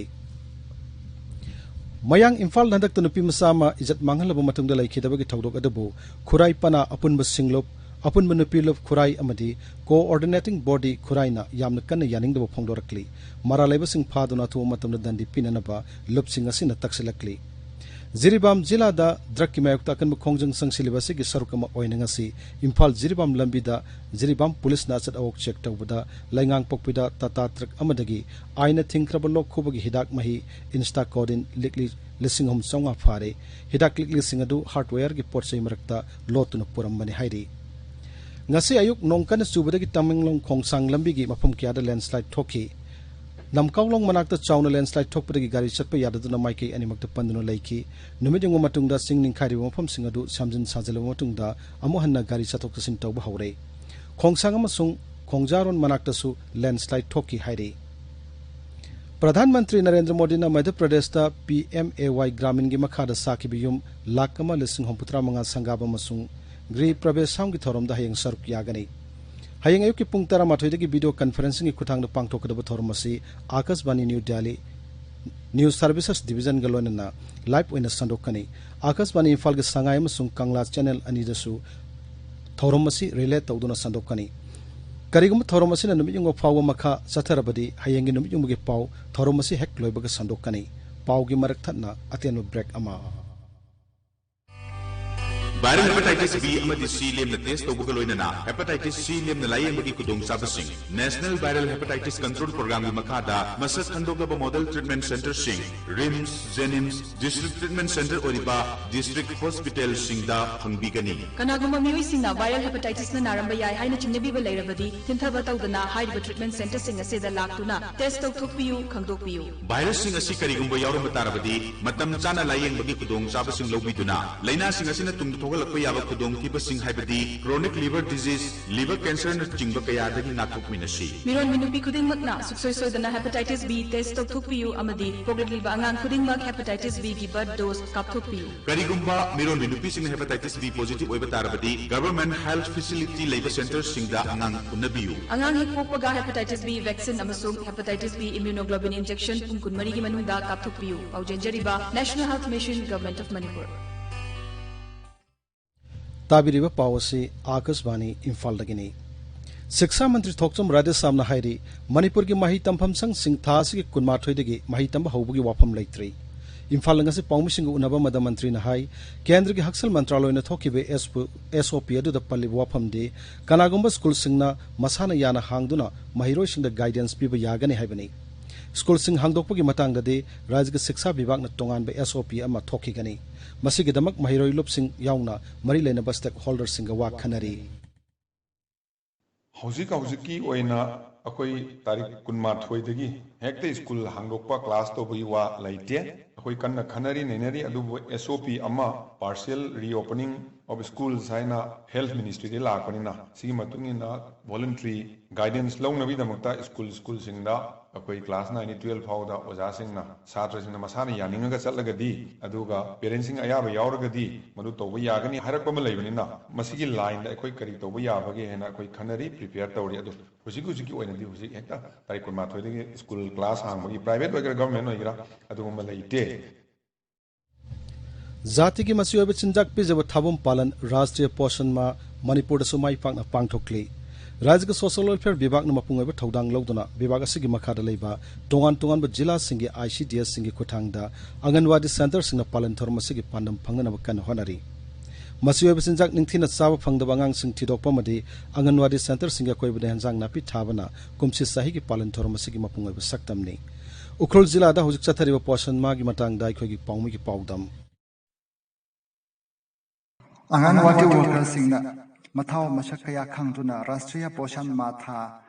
ꯃꯌꯥꯡ ꯏꯝꯐꯥꯜꯗ ꯍꯟꯗꯛꯇ ꯅꯨꯄꯤ ꯃꯆꯥ ꯑꯃ ꯏꯖꯠ ꯃꯥꯡꯍꯜꯂꯕ ꯃꯇꯨꯡꯗ ꯂꯩꯈꯤꯗꯕꯒꯤ ꯊꯧꯗꯣꯛ ꯑꯗꯨꯕꯨ ꯈꯨꯔꯥꯏ ꯄꯅꯥ ꯑꯄꯨꯟꯕ ꯁꯤꯡꯂꯨꯞ, ꯑꯄꯨꯟꯕ ꯅꯨꯄꯤ ꯂꯨꯞ ꯈꯨꯔꯥꯏ ꯑꯃꯗꯤ ꯀꯣꯑꯣꯔꯗꯤꯅꯦꯇꯤꯡ ꯕꯣꯗꯤ ꯈꯨꯔꯥꯏꯅ ꯌꯥꯝꯅ ꯀꯟꯅ ꯌꯥꯅꯤꯡꯗꯕ ꯐꯣꯡꯗꯣꯔꯛꯂꯤ꯫ ꯃꯔꯥꯜ ꯂꯩꯕꯁꯤꯡ ꯐꯥꯗꯨꯅ ꯑꯊꯨꯕ ꯃꯇꯝꯗ ꯗꯟꯗꯤ ꯄꯤꯅꯅꯕ ꯂꯨꯞꯁꯤꯡ ꯑꯁꯤꯅ ꯇꯛꯁꯤꯜꯂꯛꯂꯤ꯫ ꯖꯤꯔꯤꯕꯥꯝ ꯖꯤꯂꯥꯗ ꯗ꯭ꯔꯒꯀꯤ ꯃꯥꯌꯣꯛꯇ ꯑꯀꯟꯕ ꯈꯣꯡꯖꯪ ꯆꯪꯁꯤꯜꯂꯤꯕ ꯑꯁꯤꯒꯤ ꯁꯔꯨꯛ ꯑꯃ ꯑꯣꯏꯅ ꯉꯁꯤ ꯏꯝꯐꯥꯜ ꯖꯤꯔꯤꯕꯥꯝ ꯂꯝꯕꯤꯗ ꯖꯤꯔꯤꯕꯥꯝ ꯄꯨꯂꯤꯁꯅ ꯑꯆꯠ ꯑꯋꯣꯛ ꯆꯦꯛ ꯇꯧꯕꯗ ꯂꯩꯉꯥꯡꯄꯣꯛꯄꯤꯗ ꯇꯥꯇꯥ ꯇ꯭ꯔꯛ ꯑꯃꯗꯒꯤ ꯑꯥꯏꯟꯅ ꯊꯤꯡꯈ꯭ꯔꯕ ꯂꯣꯛ ꯈꯨꯕꯒꯤ ꯍꯤꯗꯥꯛ ꯃꯍꯤ ꯏꯟꯁꯇꯥꯀꯣꯗꯤꯟ ꯂꯤꯛꯂꯤ ꯂꯤꯁꯤꯡ ꯑꯍꯨꯝ ꯆꯥꯝꯃꯉꯥ ꯐꯥꯔꯦ꯫ ꯍꯤꯗꯥꯛ ꯂꯤꯛꯂꯤꯁꯤꯡ ꯑꯗꯨ ꯍꯥꯔꯗꯋꯦꯌꯔꯒꯤ ꯄꯣꯠ ꯆꯩ ꯃꯔꯛꯇ ꯂꯣꯠꯇꯨꯅ ꯄꯨꯔꯝꯕꯅꯤ ꯍꯥꯏꯔꯤ꯫ ꯉꯁꯤ ꯑꯌꯨꯛ ꯅꯣꯡ ꯀꯟꯅ ꯆꯨꯕꯗꯒꯤ ꯇꯃꯦꯡꯂꯣꯡ ꯈꯣꯡꯁꯥꯡ ꯂꯝꯕꯤꯒꯤ ꯃꯐꯝ ꯀꯌꯥꯗ ꯂꯦꯟꯁꯂꯥꯏꯗ ꯊꯣꯛꯈꯤ꯫ ꯂꯝꯀꯥꯎꯂꯣꯡ ꯃꯅꯥꯛꯇ ꯆꯥꯎꯅ ꯂꯦꯟꯁꯂꯥꯏꯗ ꯊꯣꯛꯄꯗꯒꯤ ꯒꯥꯔꯤ ꯆꯠꯄ ꯌꯥꯗꯗꯨꯅ ꯃꯥꯏꯀꯩ ꯑꯅꯤꯃꯛꯇ ꯄꯟꯗꯨꯅ ꯂꯩꯈꯤ꯫ ꯅꯨꯃꯤꯠ ꯌꯨꯡꯕ ꯃꯇꯨꯡꯗ ꯆꯤꯡ ꯅꯤꯡꯈꯥꯏꯔꯤꯕ ꯃꯐꯝꯁꯤꯡ ꯑꯗꯨ ꯁꯦꯝꯖꯤꯟ ꯁꯥꯖꯤꯜꯂꯕ ꯃꯇꯨꯡꯗ ꯑꯃꯨꯛ ꯍꯟꯅ ꯒꯥꯔꯤ ꯆꯠꯊꯣꯛ ꯆꯠꯁꯤꯟ ꯇꯧꯕ ꯍꯧꯔꯦ꯫ ꯈꯣꯡꯁꯥꯡ ꯑꯃꯁꯨꯡ ꯈꯣꯡꯖꯥꯔꯣꯟ ꯃꯅꯥꯛꯇꯁꯨ ꯂꯦꯟꯁꯂꯥꯏꯗ ꯊꯣꯛꯈꯤ ꯍꯥꯏꯔꯤ꯫ ꯄ꯭ꯔꯙꯥꯟ ꯃꯟꯇ꯭ꯔꯤ ꯅꯔꯦꯟꯗ꯭ꯔ ꯃꯣꯗꯤꯅ ꯃꯙ꯭ꯌ ꯄ꯭ꯔꯗꯦꯁꯇ ꯄꯤ ꯑꯦꯝ ꯑꯦ ꯋꯥꯏ ꯒ꯭ꯔꯥꯃꯤꯟꯒꯤ ꯃꯈꯥꯗ ꯁꯥꯈꯤꯕ ꯌꯨꯝ ꯂꯥꯈ ꯑꯃ ꯂꯤꯁꯤꯡ ꯍꯨꯝꯐꯨꯇꯔꯥ ꯃꯉꯥ ꯁꯪꯒꯥꯕ ꯑꯃꯁꯨꯡ ꯒ꯭ꯔꯤꯍ ꯄ꯭ꯔꯕꯦꯁ ꯁꯥꯝꯒꯤ ꯊꯧꯔꯝꯗ ꯍꯌꯦꯡ ꯁꯔꯨꯛ ꯌꯥꯒꯅꯤ꯫ ꯍꯌꯦꯡ ꯑꯌꯨꯛꯀꯤ ꯄꯨꯡ ꯇꯔꯥꯃꯥꯊꯣꯏꯗꯒꯤ ꯚꯤꯗꯤꯑꯣ ꯀꯟꯐꯔꯦꯟꯁꯤꯡꯒꯤ ꯈꯨꯠꯊꯥꯡꯗ ꯄꯥꯡꯊꯣꯛꯀꯗꯕ ꯊꯧꯔꯝ ꯑꯁꯤ ꯑꯥꯀꯥꯁꯕꯥꯅꯤ ꯅ꯭ꯌꯨ ꯗꯦꯜꯂꯤ ꯅ꯭ꯌꯨꯁ ꯁꯔꯚꯤꯁꯦꯁ ꯗꯤꯚꯤꯖꯟꯒ ꯂꯣꯏꯅꯅ ꯂꯥꯏꯚ ꯑꯣꯏꯅ ꯁꯟꯗꯣꯛꯀꯅꯤ꯫ ꯑꯥꯀꯥꯁꯕꯥꯅꯤ ꯏꯝꯐꯥꯜꯒꯤ ꯁꯉꯥꯏ ꯑꯃꯁꯨꯡ ꯀꯪꯂꯥ ꯆꯦꯅꯦꯜ ꯑꯅꯤꯗꯁꯨ ꯊꯧꯔꯝ ꯑꯁꯤ ꯔꯤꯂꯦ ꯇꯧꯗꯨꯅ ꯁꯟꯗꯣꯛꯀꯅꯤ꯫ ꯀꯔꯤꯒꯨꯝꯕ ꯊꯧꯔꯝ ꯑꯁꯤꯅ ꯅꯨꯃꯤꯠ ꯌꯨꯡꯕ ꯐꯥꯎꯕ ꯃꯈꯥ ꯆꯠꯊꯔꯕꯗꯤ ꯍꯌꯦꯡꯒꯤ ꯅꯨꯃꯤꯠ ꯌꯨꯡꯕꯒꯤ ꯄꯥꯎ ꯊꯧꯔꯝ ꯑꯁꯤ ꯍꯦꯛ ꯂꯣꯏꯕꯒ ꯁꯟꯗꯣꯛꯀꯅꯤ꯫ ꯄꯥꯎꯒꯤ ꯃꯔꯛ ꯊꯠꯅ ꯑꯇꯦꯟꯕ ꯕ꯭ꯔꯦꯛ ꯑꯃ꯫ Viral hepatitis B ꯑꯃꯗꯤ C ꯂꯦꯝꯅ test ꯇꯧꯕꯒ ꯂꯣꯏꯅꯅ hepatitis C ꯂꯦꯝꯅ ꯂꯥꯌꯦꯡꯕꯒꯤ ꯈꯨꯗꯣꯡꯆꯥꯕꯁꯤꯡ National Viral Hepatitis Control Programꯒꯤ ꯃꯈꯥꯗ ꯃꯁꯛ ꯈꯪꯗꯣꯛꯂꯕ model treatment centreꯁꯤꯡ RIMS, JNIMS, District Treatment Centre ꯑꯣꯏꯔꯤꯕ district hospitalꯁꯤꯡꯗ ꯐꯪꯕꯤꯒꯅꯤ꯫ ꯀꯅꯥꯒꯨꯝꯕ ꯃꯤꯑꯣꯏꯁꯤꯡꯅ viral hepatitisꯅ ꯅꯥꯔꯝꯕ ꯌꯥꯏ ꯍꯥꯏꯅ ꯆꯤꯡꯅꯕꯤꯕ ꯂꯩꯔꯕꯗꯤ, ꯊꯤꯟꯊꯕ ꯇꯧꯗꯅ ꯍꯥꯏꯔꯤꯕ treatment centreꯁꯤꯡ ꯑꯁꯤꯗ ꯂꯥꯛꯇꯨꯅ test ꯇꯧꯊꯣꯛꯄꯤꯌꯨ, ꯈꯪꯗꯣꯛꯄꯤꯌꯨ꯫ Virusꯁꯤꯡ ꯑꯁꯤ ꯀꯔꯤꯒꯨꯝꯕ ꯌꯥꯎꯔꯝꯕ ꯇꯥꯔꯕꯗꯤ, ꯃꯇꯝ ꯆꯥꯅ ꯂꯥꯌꯦꯡꯕꯒꯤ ꯈꯨꯗꯣꯡꯆꯥꯕꯁꯤꯡ ꯂꯧꯕꯤꯗꯨꯅ, ꯂꯥꯏꯅꯥꯁꯤꯡ ꯑꯁꯤꯅ ꯇꯨꯡꯗ ꯊꯣꯛꯍꯜꯂꯛꯄ ꯌꯥꯕ ꯈꯨꯗꯣꯡꯊꯤꯕꯁꯤꯡ, ꯍꯥꯏꯕꯗꯤ chronic liver disease, liver cancerꯅꯆꯤꯡꯕ ꯀꯌꯥꯗꯒꯤ ꯉꯥꯛꯊꯣꯛꯃꯤꯟꯅꯁꯤ꯫ ꯃꯤꯔꯣꯟꯕꯤ ꯅꯨꯄꯤ ꯈꯨꯗꯤꯡꯃꯛꯅ ꯁꯨꯡꯁꯣꯏ ꯁꯣꯏꯗꯅ hepatitis B test ꯇꯧꯊꯣꯛꯄꯤꯌꯨ ꯑꯃꯗꯤ ꯄꯣꯛꯂꯛꯂꯤꯕ ꯑꯉꯥꯡ ꯈꯨꯗꯤꯡꯃꯛ hepatitis Bꯒꯤ birth dose ꯀꯥꯞꯊꯣꯛꯄꯤꯌꯨ꯫ ꯀꯔꯤꯒꯨꯝꯕ ꯃꯤꯔꯣꯟꯕꯤ ꯅꯨꯄꯤꯁꯤꯡꯅ hepatitis B positive ꯑꯣꯏꯕ ꯇꯥꯔꯕꯗꯤ, government health facility ꯂꯩꯕ centreꯁꯤꯡꯗ ꯑꯉꯥꯡ ꯎꯅꯕꯤꯌꯨ꯫ ꯑꯉꯥꯡ ꯍꯦꯛ ꯄꯣꯛꯄꯒ hepatitis B vaccine ꯑꯃꯁꯨꯡ hepatitis B immunoglobulin injection ꯄꯨꯡ ꯀꯨꯟꯃꯔꯤꯒꯤ ꯃꯅꯨꯡꯗ ꯀꯥꯞꯊꯣꯛꯄꯤꯌꯨ꯫ ꯄꯥꯎꯖꯦꯟꯖꯔꯤꯕ National Health Mission, Government of Manipur꯫ ꯇꯥꯕꯤꯔꯤꯕ ꯄꯥꯎ ꯑꯁꯤ ꯑꯥꯀꯥꯁꯕꯥꯅꯤ ꯏꯝꯐꯥꯜꯗꯒꯤꯅꯤ꯫ ꯁꯤꯛꯁꯥ ꯃꯟꯇ꯭ꯔꯤ ꯊꯣꯛꯆꯣꯝ ꯔꯥꯙꯦꯁ꯭ꯌꯥꯝꯅ ꯍꯥꯏꯔꯤ, ꯃꯅꯤꯄꯨꯔꯒꯤ ꯃꯍꯩ ꯇꯝꯐꯝ ꯁꯪꯁꯤꯡ ꯊꯥ ꯑꯁꯤꯒꯤ ꯀꯨꯟꯃꯥꯊꯣꯏꯗꯒꯤ ꯃꯍꯩ ꯇꯝꯕ ꯍꯧꯕꯒꯤ ꯋꯥꯐꯝ ꯂꯩꯇ꯭ꯔꯤ꯫ ꯏꯝꯐꯥꯜꯗ ꯉꯁꯤ ꯄꯥꯎꯃꯤꯁꯤꯡꯒ ꯎꯅꯕ ꯑꯃꯗ ꯃꯟꯇ꯭ꯔꯤꯅ ꯍꯥꯏ, ꯀꯦꯟꯗ꯭ꯔꯒꯤ ꯍꯛꯁꯦꯜ ꯃꯟꯇ꯭ꯔꯥꯂꯣꯏꯅ ꯊꯣꯛꯈꯤꯕ ꯑꯦꯁ ꯑꯣ ꯄꯤ ꯑꯗꯨꯗ ꯄꯜꯂꯤꯕ ꯋꯥꯐꯝꯗꯤ ꯀꯅꯥꯒꯨꯝꯕ ꯁ꯭ꯀꯨꯜꯁꯤꯡꯅ ꯃꯁꯥꯅ ꯌꯥꯅ ꯍꯥꯡꯗꯨꯅ ꯃꯍꯩꯔꯣꯏꯁꯤꯡꯗ ꯒꯥꯏꯗꯦꯟꯁ ꯄꯤꯕ ꯌꯥꯒꯅꯤ ꯍꯥꯏꯕꯅꯤ꯫ ꯁ꯭ꯀꯨꯜꯁꯤꯡ ꯍꯥꯡꯗꯣꯛꯄꯒꯤ ꯃꯇꯥꯡꯗꯗꯤ ꯔꯥꯖ꯭ꯌꯒꯤ ꯁꯤꯛꯁꯥ ꯕꯤꯚꯥꯒꯅ ꯇꯣꯉꯥꯟꯕ ꯑꯦꯁ ꯑꯣ ꯄꯤ ꯑꯃ ꯊꯣꯛꯈꯤꯒꯅꯤ꯫ ꯃꯁꯤꯒꯤꯗꯃꯛ ꯃꯍꯩꯔꯣꯏ ꯂꯨꯞꯁꯤꯡ ꯌꯥꯎꯅ ꯃꯔꯤ ꯂꯩꯅꯕ ꯁ꯭ꯇꯦꯛ ꯍꯣꯜꯗꯔꯁꯤꯡꯒ ꯋꯥ ꯈꯟꯅꯔꯤ꯫ ꯍꯧꯖꯤꯛ ꯍꯧꯖꯤꯛꯀꯤ ꯑꯣꯏꯅ ꯑꯩꯈꯣꯏ ꯇꯥꯔꯤꯛ ꯀꯨꯟꯃꯥꯊꯣꯏꯗꯒꯤ ꯍꯦꯛꯇ ꯁ꯭ꯀꯨꯜ ꯍꯥꯡꯗꯣꯛꯄ, ꯀ꯭ꯂꯥꯁ ꯇꯧꯕꯒꯤ ꯋꯥ ꯂꯩꯇꯦ꯫ ꯑꯩꯈꯣꯏ ꯀꯟꯅ ꯈꯟꯅꯔꯤ, ꯅꯩꯅꯔꯤ, ꯑꯗꯨꯕꯨ ꯑꯦꯁ ꯑꯣ ꯄꯤ ꯑꯃ, partial reopening of schools ꯍꯥꯏꯅ ꯍꯦꯜꯊ ꯃꯤꯅꯤꯁꯇ꯭ꯔꯤꯗꯒꯤ ꯂꯥꯛꯄꯅꯤꯅ, ꯁꯤꯒꯤ ꯃꯇꯨꯡ ꯏꯟꯅ voluntary guidance ꯂꯧꯅꯕꯒꯤꯗꯃꯛꯇ ꯁ꯭ꯀꯨꯜ, ꯁ꯭ꯀꯨꯜꯁꯤꯡꯗ ꯑꯩꯈꯣꯏ ꯀ꯭ꯂꯥꯁ ꯅꯥꯏꯟꯗꯒꯤ ꯇꯨꯋꯦꯜꯐ ꯐꯥꯎꯗ ꯑꯣꯖꯥꯁꯤꯡꯅ, ꯁꯥꯇ꯭ꯔꯁꯤꯡꯅ ꯃꯁꯥꯅ ꯌꯥꯅꯤꯡꯉꯒ ꯆꯠꯂꯒꯗꯤ, ꯑꯗꯨꯒ ꯄꯦꯔꯦꯟꯁꯁꯤꯡ ꯑꯌꯥꯕ ꯌꯥꯎꯔꯒꯗꯤ ꯃꯗꯨ ꯇꯧꯕ ꯌꯥꯒꯅꯤ ꯍꯥꯏꯔꯛꯄ ꯑꯃ ꯂꯩꯕꯅꯤꯅ, ꯃꯁꯤꯒꯤ ꯂꯥꯏꯟꯗ ꯑꯩꯈꯣꯏ ꯀꯔꯤ ꯇꯧꯕ ꯌꯥꯕꯒꯦ ꯍꯥꯏꯅ ꯑꯩꯈꯣꯏ ꯈꯟꯅꯔꯤ, ꯄ꯭ꯔꯤꯄꯦꯌꯔ ꯇꯧꯔꯤ꯫ ꯑꯗꯨ ꯍꯧꯖꯤꯛ ꯍꯧꯖꯤꯛꯀꯤ ꯑꯣꯏꯅꯗꯤ ꯍꯧꯖꯤꯛ ꯍꯦꯛꯇ ꯇꯥꯔꯤꯛ ꯀꯨꯟꯃꯥꯊꯣꯏꯗꯒꯤ ꯁ꯭ꯀꯨꯜ ꯀ꯭ꯂꯥꯁ ꯍꯥꯡꯕꯒꯤ, ꯄ꯭ꯔꯥꯏꯚꯦꯠ ꯑꯣꯏꯒꯦꯔꯥ ꯒꯚꯔꯟꯃꯦꯟ ꯑꯣꯏꯒꯦꯔꯥ, ꯑꯗꯨꯒꯨꯝꯕ ꯂꯩꯇꯦ꯫ ꯖꯥꯇꯤꯒꯤ ꯃꯆꯤ ꯑꯣꯏꯕ ꯆꯤꯟꯖꯥꯛ ꯄꯤꯖꯕ ꯊꯥꯕꯝ ꯄꯥꯂꯟ ꯔꯥꯁꯇ꯭ꯔꯤꯌ ꯄꯣꯁꯟ ꯃꯥ ꯃꯅꯤꯄꯨꯔꯗꯁꯨ ꯃꯥꯏ ꯄꯥꯛꯅ ꯄꯥꯡꯊꯣꯛꯂꯤ꯫ ꯔꯥꯖ꯭ꯌꯒꯤ ꯁꯣꯁꯤꯌꯦꯜ ꯋꯦꯜꯐꯤꯌꯔ ꯕꯤꯚꯥꯒꯅ ꯃꯄꯨꯡ ꯑꯣꯏꯕ ꯊꯧꯗꯥꯡ ꯂꯧꯗꯨꯅ ꯕꯤꯚꯥꯒ ꯑꯁꯤꯒꯤ ꯃꯈꯥꯗ ꯂꯩꯕ ꯇꯣꯉꯥꯟ ꯇꯣꯉꯥꯟꯕ ꯖꯤꯂꯥꯁꯤꯡꯒꯤ ꯑꯥꯏ ꯁꯤ ꯗꯤ ꯑꯦꯁꯁꯤꯡꯒꯤ ꯈꯨꯠꯊꯥꯡꯗ ꯑꯪꯒꯟꯋꯥꯗꯤ ꯁꯦꯟꯇꯔꯁꯤꯡꯅ ꯄꯥꯂꯟ ꯊꯧꯔꯝ ꯑꯁꯤꯒꯤ ꯄꯥꯟꯗꯝ ꯐꯪꯅꯅꯕ ꯀꯟꯅ ꯍꯣꯠꯅꯔꯤ꯫ ꯃꯆꯤ ꯑꯣꯏꯕ ꯆꯤꯟꯖꯥꯛ ꯅꯤꯡꯊꯤꯅ ꯆꯥꯕ ꯐꯪꯗꯕ ꯑꯉꯥꯡꯁꯤꯡ ꯊꯤꯗꯣꯛꯄ ꯑꯃꯗꯤ ꯑꯪꯒꯟꯋꯥꯗꯤ ꯁꯦꯟꯇꯔꯁꯤꯡꯒꯤ ꯑꯀꯣꯏꯕꯗ ꯍꯦꯟꯖꯥꯡ ꯅꯥꯄꯤ ꯊꯥꯕꯅ ꯀꯨꯝꯁꯤ ꯆꯍꯤꯒꯤ ꯄꯥꯂꯟ ꯊꯧꯔꯝ ꯑꯁꯤꯒꯤ ꯃꯄꯨꯡ ꯑꯣꯏꯕ ꯁꯛꯇꯝꯅꯤ꯫ ꯎꯈ꯭ꯔꯨꯜ ꯖꯤꯂꯥꯗ ꯍꯧꯖꯤꯛ ꯆꯠꯊꯔꯤꯕ ꯄꯣꯁꯟ ꯃꯥꯒꯤ ꯃꯇꯥꯡꯗ ꯑꯩꯈꯣꯏꯒꯤ ꯄꯥꯎꯃꯤꯒꯤ ꯄꯥꯎꯗꯝ꯫ ꯑꯉꯥꯟꯋꯥꯗꯤ ꯋꯥꯔꯀꯔꯁꯤꯡꯅ ꯃꯊꯧ ꯃꯁꯛ ꯀꯌꯥ ꯈꯪꯗꯨꯅ ꯔꯥꯁꯇ꯭ꯔꯤꯌꯥ ꯄꯣꯁꯥꯟ ꯃꯥꯊꯥ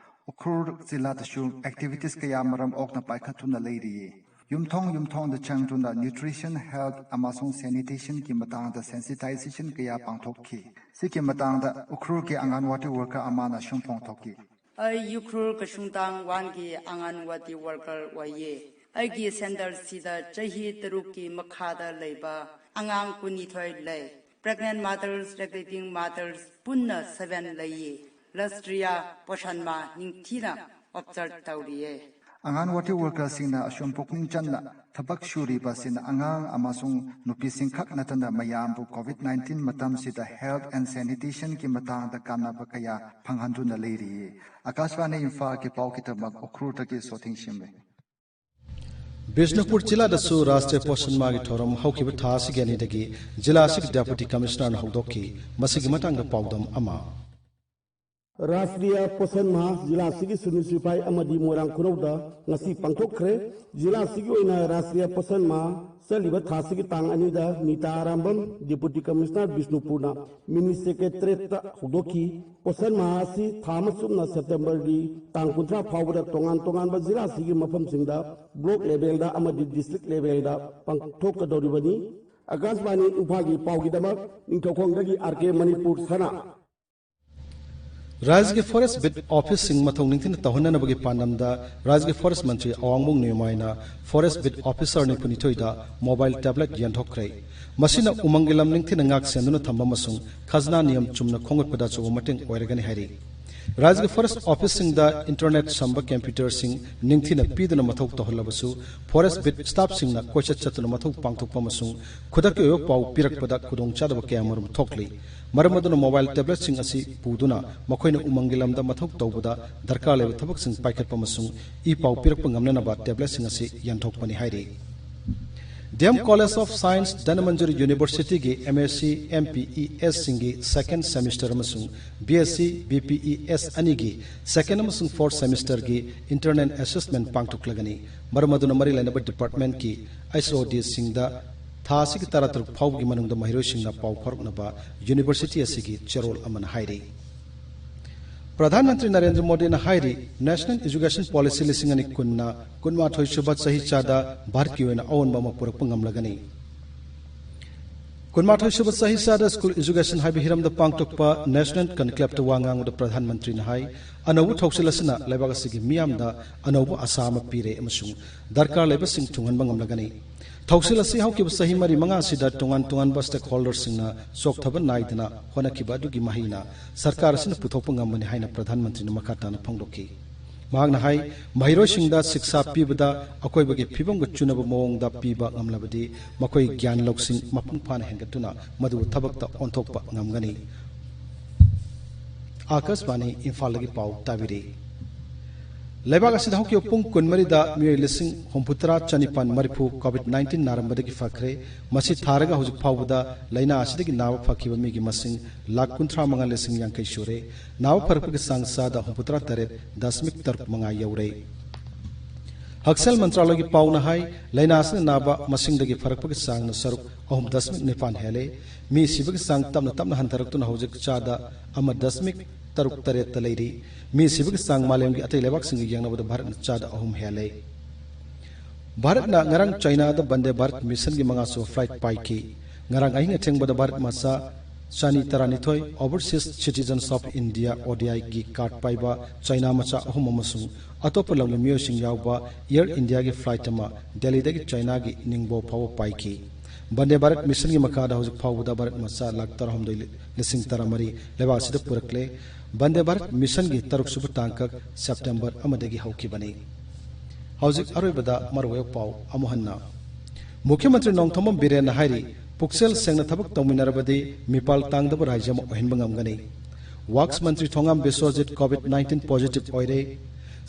ꯎꯈ꯭ꯔꯨꯜ ꯖꯤꯂꯥꯗꯁꯨ ꯑꯦꯛꯇꯤꯚꯤꯇꯤꯁ ꯀꯌꯥ ꯃꯔꯝ ꯑꯣꯛꯅ ꯄꯥꯏꯈꯠꯇꯨꯅ ꯂꯩꯔꯤꯌꯦ꯫ ꯌꯨꯝꯊꯣꯡ ꯌꯨꯝꯊꯣꯡꯗ ꯆꯪꯗꯨꯅ ꯅ꯭ꯌꯨꯇ꯭ꯔꯤꯁꯟ, ꯍꯦꯜꯊ ꯑꯃꯁꯨꯡ ꯁꯦꯅꯤꯇꯦꯁꯟꯒꯤ ꯃꯇꯥꯡꯗ ꯁꯦꯟꯁꯤꯇꯥꯏꯖꯦꯁꯟ ꯀꯌꯥ ꯄꯥꯡꯊꯣꯛꯈꯤ꯫ ꯁꯤꯒꯤ ꯃꯇꯥꯡꯗ ꯎꯈ꯭ꯔꯨꯜꯒꯤ ꯑꯉꯥꯟꯋꯥꯗꯤ ꯋꯥꯔꯀꯔ ꯑꯃꯅ ꯑꯁꯨꯝ ꯐꯣꯡꯗꯣꯛꯈꯤ꯫ ꯑꯩ ꯎꯈ꯭ꯔꯨꯜ ꯀꯁꯨꯡꯇꯥꯡ ꯋꯥꯟꯒꯤ ꯑꯉꯥꯟꯋꯥꯗꯤ ꯋꯥꯔꯀꯔ ꯑꯣꯏꯌꯦ꯫ ꯑꯩꯒꯤ ꯁꯦꯟꯇꯔꯁꯤꯗ ꯆꯍꯤ ꯇꯔꯨꯛꯀꯤ ꯃꯈꯥꯗ ꯂꯩꯕ ꯑꯉꯥꯡ ꯀꯨꯟꯅꯤꯊꯣꯏ ꯂꯩ꯫ ꯄ꯭ꯔꯦꯒꯅꯦꯟ ꯃꯥꯗꯔꯁ, ꯂꯦꯛꯇꯦꯇꯤꯡ ꯃꯥꯗꯔꯁ ꯄꯨꯟꯅ ꯁꯚꯦꯟ ꯂꯩꯌꯦ꯫ ꯔꯥꯁꯇ꯭ꯔꯤꯌꯥ ꯄꯣꯁꯥꯟ ꯃꯥ ꯅꯤꯡꯊꯤꯅ ꯑꯣꯕꯖꯥꯔꯚ ꯇꯧꯔꯤꯌꯦ꯫ ꯑꯉꯥꯟꯋꯥꯗꯤ ꯋꯥꯔꯀꯔꯁꯤꯡꯅ ꯑꯁꯨꯝ ꯄꯨꯛꯅꯤꯡ ꯆꯪꯅ ꯊꯕꯛ ꯁꯨꯔꯤꯕꯁꯤꯅ ꯑꯉꯥꯡ ꯑꯃꯁꯨꯡ ꯅꯨꯄꯤꯁꯤꯡꯈꯛ ꯅꯠꯇꯅ ꯃꯌꯥꯝꯕꯨ ꯀꯣꯚꯤꯗ ꯅꯥꯏꯟꯇꯤꯟ ꯃꯇꯝꯁꯤꯗ ꯍꯦꯜꯊ ꯑꯦꯟ ꯁꯦꯅꯤꯇꯦꯁꯟꯒꯤ ꯃꯇꯥꯡꯗ ꯀꯥꯟꯅꯕ ꯀꯌꯥ ꯐꯪꯍꯟꯗꯨꯅ ꯂꯩꯔꯤꯌꯦ꯫ ꯑꯀꯥꯁꯕꯥꯅꯤ ꯏꯝꯐꯥꯜꯒꯤ ꯄꯥꯎꯒꯤꯗꯃꯛ ꯎꯈ꯭ꯔꯨꯜꯗꯒꯤ ꯁꯣꯊꯤꯡ ꯁꯤꯝꯂꯦ꯫ ꯕꯤꯁꯅꯨꯄꯨꯔ ꯖꯤꯂꯥꯗꯁꯨ ꯔꯥꯁꯇ꯭ꯔꯤꯌ ꯄꯣꯁꯟ ꯃꯥꯍꯒꯤ ꯊꯧꯔꯝ ꯍꯧꯈꯤꯕ ꯊꯥ ꯑꯁꯤꯒꯤ ꯑꯅꯤꯗꯒꯤ ꯖꯤꯂꯥ ꯑꯁꯤꯒꯤ ꯗꯦꯄꯨꯇꯤ ꯀꯃꯤꯁꯅꯔꯅ ꯍꯧꯗꯣꯛꯈꯤ꯫ ꯃꯁꯤꯒꯤ ꯃꯇꯥꯡꯗ ꯄꯥꯎꯗꯝ ꯑꯃ꯫ ꯔꯥꯁꯇ꯭ꯔꯤꯌ ꯄꯣꯁꯟ ꯃꯥꯍ ꯖꯤꯂꯥ ꯑꯁꯤꯒꯤ ꯁꯨꯅꯨ ꯁꯤꯐꯥꯏ ꯑꯃꯗꯤ ꯃꯣꯏꯔꯥꯡ ꯈꯨꯅꯧꯗ ꯉꯁꯤ ꯄꯥꯡꯊꯣꯛꯈ꯭ꯔꯦ꯫ ꯖꯤꯂꯥ ꯑꯁꯤꯒꯤ ꯑꯣꯏꯅ ꯔꯥꯁꯇ꯭ꯔꯤꯌ ꯄꯣꯁꯟ ꯃꯥꯍ ꯆꯠꯂꯤꯕ ꯊꯥ ꯑꯁꯤꯒꯤ ꯇꯥꯡ ꯑꯅꯤꯗ ꯅꯤꯇꯥ ꯑꯔꯥꯝꯕꯝ, ꯗꯦꯄꯨꯇꯤ ꯀꯃꯤꯁꯅꯔ ꯕꯤꯁꯅꯨꯄꯨꯔꯅ ꯃꯤꯅꯤ ꯁꯦꯀ꯭ꯔꯦꯇꯔꯤꯌꯦꯠꯇ ꯍꯧꯗꯣꯛꯈꯤ꯫ ꯄꯣꯁꯟ ꯃꯥꯍ ꯑꯁꯤ ꯊꯥ ꯑꯃ ꯆꯨꯞꯅ ꯁꯦꯞꯇꯦꯝꯕꯔꯒꯤ ꯇꯥꯡ ꯀꯨꯟꯊ꯭ꯔꯥ ꯐꯥꯎꯕꯗ ꯇꯣꯉꯥꯟ ꯇꯣꯉꯥꯟꯕ ꯖꯤꯂꯥ ꯑꯁꯤꯒꯤ ꯃꯐꯝꯁꯤꯡꯗ ꯕ꯭ꯂꯣꯛ ꯂꯦꯚꯦꯜꯗ ꯑꯃꯗꯤ ꯗꯤꯁꯇ꯭ꯔꯤꯛ ꯂꯦꯚꯦꯜꯗ ꯄꯥꯡꯊꯣꯛꯀꯗꯧꯔꯤꯕꯅꯤ꯫ ꯑꯀꯥꯁꯕꯥꯅꯤ ꯏꯝꯐꯥꯜꯒꯤ ꯄꯥꯎꯒꯤꯗꯃꯛ ꯅꯤꯡꯊꯧꯈꯣꯡꯗꯒꯤ ꯑꯥꯔ ꯀꯦ ꯃꯅꯤꯄꯨꯔ ꯁꯅꯥ꯫ ꯔꯥꯖ꯭ꯌꯒꯤ ꯐꯣꯔꯦꯁ ꯕꯤꯠ ꯑꯣꯐꯤꯁꯁꯤꯡ ꯃꯊꯧ ꯅꯤꯡꯊꯤꯅ ꯇꯧꯍꯟꯅꯅꯕꯒꯤ ꯄꯥꯟꯗꯝꯗ ꯔꯥꯖ꯭ꯌꯒꯤ ꯐꯣꯔꯦꯁ ꯃꯟꯇ꯭ꯔꯤ ꯑꯋꯥꯡꯕꯝ ꯅꯣꯡꯃꯥꯏꯅ ꯐꯣꯔꯦꯁ ꯕꯤꯠ ꯑꯣꯐꯤꯁꯥꯔ ꯅꯤꯐꯨꯅꯤꯊꯣꯏꯗ ꯃꯣꯕꯥꯏꯜ ꯇꯦꯕ꯭ꯂꯦꯠ ꯌꯦꯟꯊꯣꯛꯈ꯭ꯔꯦ꯫ ꯃꯁꯤꯅ ꯎꯃꯪꯒꯤ ꯂꯝ ꯅꯤꯡꯊꯤꯅ ꯉꯥꯛ ꯁꯦꯟꯗꯨꯅ ꯊꯝꯕ ꯑꯃꯁꯨꯡ ꯈꯖꯅꯥ ꯅꯤꯌꯝ ꯆꯨꯝꯅ ꯈꯣꯝꯒꯠꯄꯗ ꯑꯆꯧꯕ ꯃꯇꯦꯡ ꯑꯣꯏꯔꯒꯅꯤ ꯍꯥꯏꯔꯤ꯫ ꯔꯥꯖ꯭ꯌꯒꯤ ꯐꯣꯔꯦꯁ ꯑꯣꯐꯤꯁꯁꯤꯡꯗ ꯏꯟꯇꯔꯅꯦꯠ ꯁꯝꯕ ꯀꯝꯄ꯭ꯌꯨꯇꯔꯁꯤꯡ ꯅꯤꯡꯊꯤꯅ ꯄꯤꯗꯨꯅ ꯃꯊꯧ ꯇꯧꯍꯜꯂꯕꯁꯨ, ꯐꯣꯔꯦꯁ ꯕꯤꯠ ꯁ꯭ꯇꯥꯐꯁꯤꯡꯅ ꯀꯣꯏꯆꯠ ꯆꯠꯇꯨꯅ ꯃꯊꯧ ꯄꯥꯡꯊꯣꯛꯄ ꯑꯃꯁꯨꯡ ꯈꯨꯗꯛꯀꯤ ꯑꯣꯏꯕ ꯄꯥꯎ ꯄꯤꯔꯛꯄꯗ ꯈꯨꯗꯣꯡꯆꯥꯗꯕ ꯀꯌꯥꯃꯔꯨꯝ ꯊꯣꯛꯂꯤ꯫ ꯃꯔꯝ ꯑꯗꯨꯅ ꯃꯣꯕꯥꯏꯜ ꯇꯦꯕ꯭ꯂꯦꯠꯁꯤꯡ ꯑꯁꯤ ꯄꯨꯗꯨꯅ ꯃꯈꯣꯏꯅ ꯎꯃꯪꯒꯤ ꯂꯝꯗ ꯃꯊꯧ ꯇꯧꯕꯗ ꯗꯔꯀꯥꯔ ꯂꯩꯕ ꯊꯕꯛꯁꯤꯡ ꯄꯥꯏꯈꯠꯄ ꯑꯃꯁꯨꯡ ꯏ ꯄꯥꯎ ꯄꯤꯔꯛꯄ ꯉꯝꯅꯅꯕ ꯇꯦꯕ꯭ꯂꯦꯠꯁꯤꯡ ꯑꯁꯤ ꯌꯦꯟꯊꯣꯛꯄꯅꯤ ꯍꯥꯏꯔꯤ꯫ D M college of science Dhanamanjuri ꯌꯨꯅꯤꯚꯔꯁꯤꯇꯤꯒꯤ M S C M P E ꯑꯦꯁꯁꯤꯡꯒꯤ ꯁꯦꯀꯦꯟ ꯁꯦꯃꯤꯁꯇꯔ ꯑꯃꯁꯨꯡ ꯕꯤ ꯑꯦꯁ ꯁꯤ ꯕꯤ ꯄꯤ ꯏ ꯑꯦꯁ ꯑꯅꯤꯒꯤ ꯁꯦꯀꯦꯟ ꯑꯃꯁꯨꯡ ꯐꯣꯔꯠ ꯁꯦꯃꯤꯁꯇꯔꯒꯤ ꯏꯟꯇꯔꯅꯦꯜ ꯑꯦꯁꯦꯁꯃꯦꯟ ꯄꯥꯡꯊꯣꯛꯂꯒꯅꯤ꯫ ꯃꯔꯝ ꯑꯗꯨꯅ ꯃꯔꯤ ꯂꯩꯅꯕ ꯗꯤꯄꯥꯔꯠꯃꯦꯟꯠꯀꯤ ꯑꯩꯆ ꯑꯣ ꯗꯤꯁꯤꯡꯗ ꯊꯥ ꯑꯁꯤꯒꯤ ꯇꯔꯥꯇꯔꯨꯛ ꯐꯥꯎꯕꯒꯤ ꯃꯅꯨꯡꯗ ꯃꯍꯩꯔꯣꯏꯁꯤꯡꯅ ꯄꯥꯎ ꯐꯥꯎꯔꯛꯅꯕ ꯌꯨꯅꯤꯚꯔꯁꯤꯇꯤ ꯑꯁꯤꯒꯤ ꯆꯦꯔꯣꯜ ꯑꯃꯅ ꯍꯥꯏꯔꯤ꯫ ꯄ꯭ꯔꯙꯥꯟ ꯃꯟꯇ꯭ꯔꯤ ꯅꯔꯦꯟꯗ꯭ꯔ ꯃꯣꯗꯤꯅ ꯍꯥꯏꯔꯤ, ꯅꯦꯁꯅꯦꯜ ꯏꯖꯨꯀꯦꯁꯟ ꯄꯣꯂꯤꯁꯤ ꯂꯤꯁꯤꯡ ꯑꯅꯤ ꯀꯨꯟꯅ ꯀꯨꯟꯃꯥꯊꯣꯏ ꯁꯨꯕ ꯆꯍꯤ ꯆꯥꯗ ꯚꯥꯔꯠꯀꯤ ꯑꯣꯏꯅ ꯑꯑꯣꯟꯕ ꯑꯃ ꯄꯨꯔꯛꯄ ꯉꯝꯂꯒꯅꯤ꯫ ꯀꯨꯟꯃꯥꯊꯣꯏ ꯁꯨꯕ ꯆꯍꯤ ꯆꯥꯗ ꯁ꯭ꯀꯨꯜ ꯏꯖꯨꯀꯦꯁꯟ ꯍꯥꯏꯕ ꯍꯤꯔꯝꯗ ꯄꯥꯡꯊꯣꯛꯄ ꯅꯦꯁꯅꯦꯜ ꯀꯟꯀ꯭ꯂꯦꯕꯇ ꯋꯥ ꯉꯥꯡꯕꯗ ꯄ꯭ꯔꯙꯥꯟ ꯃꯟꯇ꯭ꯔꯤꯅ ꯍꯥꯏ, ꯑꯅꯧꯕ ꯊꯧꯁꯤꯜ ꯑꯁꯤꯅ ꯂꯩꯕꯥꯛ ꯑꯁꯤꯒꯤ ꯃꯤꯌꯥꯝꯗ ꯑꯅꯧꯕ ꯑꯁꯥ ꯑꯃ ꯄꯤꯔꯦ ꯑꯃꯁꯨꯡ ꯗꯔꯀꯥꯔ ꯂꯩꯕꯁꯤꯡ ꯊꯨꯡꯍꯟꯕ ꯉꯝꯂꯒꯅꯤ꯫ ꯊꯧꯁꯤꯜ ꯑꯁꯤ ꯍꯧꯈꯤꯕ ꯆꯍꯤ ꯃꯔꯤ ꯃꯉꯥ ꯑꯁꯤꯗ ꯇꯣꯉꯥꯟ ꯇꯣꯉꯥꯟꯕ ꯁ꯭ꯇꯦꯛꯍꯣꯜꯗꯔꯁꯤꯡꯅ ꯆꯣꯛꯊꯕ ꯅꯥꯏꯗꯅ ꯍꯣꯠꯅꯈꯤꯕ ꯑꯗꯨꯒꯤ ꯃꯍꯩꯅ ꯁꯔꯀꯥꯔ ꯑꯁꯤꯅ ꯄꯨꯊꯣꯛꯄ ꯉꯝꯕꯅꯤ ꯍꯥꯏꯅ ꯄ꯭ꯔꯙꯥꯟ ꯃꯟꯇ꯭ꯔꯤꯅ ꯃꯈꯥ ꯇꯥꯅ ꯐꯣꯡꯗꯣꯛꯈꯤ꯫ ꯃꯍꯥꯛꯅ ꯍꯥꯏ, ꯃꯍꯩꯔꯣꯏꯁꯤꯡꯗ ꯁꯤꯛꯁꯥ ꯄꯤꯕꯗ ꯑꯀꯣꯏꯕꯒꯤ ꯐꯤꯕꯝꯒ ꯆꯨꯅꯕ ꯃꯑꯣꯡꯗ ꯄꯤꯕ ꯉꯝꯂꯕꯗꯤ ꯃꯈꯣꯏ ꯒ꯭ꯌꯥꯟ ꯂꯧꯁꯤꯡ ꯃꯄꯨꯡ ꯐꯥꯅ ꯍꯦꯟꯒꯠꯇꯨꯅ ꯃꯗꯨꯕꯨ ꯊꯕꯛꯇ ꯑꯣꯟꯊꯣꯛꯄ ꯉꯝꯒꯅꯤ꯫ ꯑꯥꯀꯥꯁꯕꯥꯅꯤ ꯏꯝꯐꯥꯜꯗꯒꯤ ꯄꯥꯎ ꯇꯥꯕꯤꯔꯤ꯫ ꯂꯩꯕꯥꯛ ꯑꯁꯤꯗ ꯍꯧꯈꯤꯕ ꯄꯨꯡ ꯀꯨꯟꯃꯔꯤꯗ ꯃꯤꯑꯣꯏ ꯂꯤꯁꯤꯡ ꯍꯨꯝꯐꯨꯇꯔꯥ ꯆꯅꯤꯄꯥꯟ ꯃꯔꯤꯐꯨ COVID nineteen ꯅꯥꯔꯝꯕꯗꯒꯤ ꯐꯈ꯭ꯔꯦ꯫ ꯃꯁꯤ ꯊꯥꯔꯒ ꯍꯧꯖꯤꯛ ꯐꯥꯎꯕꯗ ꯂꯥꯏꯅꯥ ꯑꯁꯤꯗꯒꯤ ꯅꯥꯕ ꯐꯈꯤꯕ ꯃꯤꯒꯤ ꯃꯁꯤꯡ ꯂꯥꯈ ꯀꯨꯟꯊ꯭ꯔꯥ ꯃꯉꯥ ꯂꯤꯁꯤꯡ ꯌꯥꯡꯈꯩ ꯁꯨꯔꯦ꯫ ꯅꯥꯕ ꯐꯔꯛꯄꯒꯤ ꯆꯥꯡ ꯆꯥꯗ ꯍꯨꯝꯐꯨꯇꯔꯥ ꯇꯔꯦꯠ ꯗꯁꯃꯤꯛ ꯇꯔꯨꯛ ꯃꯉꯥ ꯌꯧꯔꯦ꯫ ꯍꯛꯁꯦꯜ ꯃꯟꯇ꯭ꯔꯥꯂꯌꯒꯤ ꯄꯥꯎꯅ ꯍꯥꯏ, ꯂꯥꯏꯅꯥ ꯑꯁꯤꯅ ꯅꯥꯕ ꯃꯁꯤꯡꯗꯒꯤ ꯐꯔꯛꯄꯒꯤ ꯆꯥꯡꯅ ꯁꯔꯨꯛ ꯑꯍꯨꯝ ꯗꯁꯃꯤꯛ ꯅꯤꯄꯥꯟ ꯍꯦꯜꯂꯦ꯫ ꯃꯤ ꯁꯤꯕꯒꯤ ꯆꯥꯡ ꯇꯞꯅ ꯇꯞꯅ ꯍꯟꯊꯔꯛꯇꯨꯅ ꯍꯧꯖꯤꯛ ꯆꯥꯗ ꯑꯃ ꯗꯁꯃꯤꯛ ꯇꯔꯨꯛ ꯇꯔꯦꯠꯇ ꯂꯩꯔꯤ꯫ ꯃꯤ ꯁꯤꯕꯒꯤ ꯆꯥꯡ ꯃꯥꯂꯦꯝꯒꯤ ꯑꯇꯩ ꯂꯩꯕꯥꯛꯁꯤꯡꯒ ꯌꯦꯡꯅꯕꯗ ꯚꯥꯔꯠꯅ ꯆꯥꯗ ꯑꯍꯨꯝ ꯍꯦꯜꯂꯦ꯫ ꯚꯥꯔꯠꯅ ꯉꯔꯥꯡ ꯆꯥꯏꯅꯥꯗ ꯕꯟꯗꯦ ꯚꯥꯔꯠ ꯃꯤꯁꯟꯒꯤ ꯃꯉꯥꯁꯨꯕ ꯐ꯭ꯂꯥꯏꯠ ꯄꯥꯏꯈꯤ꯫ ꯉꯔꯥꯡ ꯑꯍꯤꯡ ꯑꯊꯦꯡꯕꯗ ꯚꯥꯔꯠ ꯃꯆꯥ ꯆꯅꯤ ꯇꯔꯥꯅꯤꯊꯣꯏ, Overseas Citizens of India, ODI ꯒꯤ ꯀꯥꯔꯗ ꯄꯥꯏꯕ ꯆꯥꯏꯅꯥ ꯃꯆꯥ ꯑꯍꯨꯝ ꯑꯃꯁꯨꯡ ꯑꯇꯣꯞꯄ ꯂꯝꯒꯤ ꯃꯤꯑꯣꯏꯁꯤꯡ ꯌꯥꯎꯕ ꯑꯦꯌꯔ ꯏꯟꯗꯤꯌꯥꯒꯤ ꯐ꯭ꯂꯥꯏꯠ ꯑꯃ ꯗꯦꯜꯂꯤꯗꯒꯤ ꯆꯥꯏꯅꯥꯒꯤ ꯅꯤꯡꯕꯣ ꯐꯥꯎꯕ ꯄꯥꯏꯈꯤ꯫ ꯕꯟꯗꯦ ꯚꯥꯔꯠ ꯃꯤꯁꯟꯒꯤ ꯃꯈꯥꯗ ꯍꯧꯖꯤꯛ ꯐꯥꯎꯕꯗ ꯚꯥꯔꯠ ꯃꯆꯥ ꯂꯥꯈ ꯇꯔꯥꯍꯨꯝꯗꯣꯏ ꯂꯤꯁꯤꯡ ꯇꯔꯥꯃꯔꯤ ꯂꯩꯕꯥꯛ ꯑꯁꯤꯗ ꯄꯨꯔꯛꯂꯦ꯫ ꯕꯟꯗꯦ ꯚꯥꯔꯠ ꯃꯤꯁꯟꯒꯤ ꯇꯔꯨꯛꯁꯨꯕ ꯇꯥꯡꯀꯛ ꯁꯦꯞꯇꯦꯝꯕꯔ ꯑꯃꯗꯒꯤ ꯍꯧꯈꯤꯕꯅꯤ꯫ ꯍꯧꯖꯤꯛ ꯑꯔꯣꯏꯕꯗ ꯃꯔꯨꯑꯣꯏꯕ ꯄꯥꯎ ꯑꯃꯨꯛ ꯍꯟꯅ꯫ ꯃꯨꯈ꯭ꯌ ꯃꯟꯇ꯭ꯔꯤ ꯅꯣꯡꯊꯣꯝꯕꯝ ꯕꯤꯔꯦꯟꯅ ꯍꯥꯏꯔꯤ, ꯄꯨꯛꯆꯦꯜ ꯁꯦꯡꯅ ꯊꯕꯛ ꯇꯧꯃꯤꯟꯅꯔꯕꯗꯤ ꯃꯤꯄꯥꯜ ꯇꯥꯡꯗꯕ ꯔꯥꯖ꯭ꯌ ꯑꯃ ꯑꯣꯏꯍꯟꯕ ꯉꯝꯒꯅꯤ꯫ ꯋꯥꯛꯁ ꯃꯟꯇ꯭ꯔꯤ ꯊꯣꯉꯥꯝ ꯕꯤꯁ꯭ꯋꯖꯤꯠ COVID nineteen positive ꯑꯣꯏꯔꯦ꯫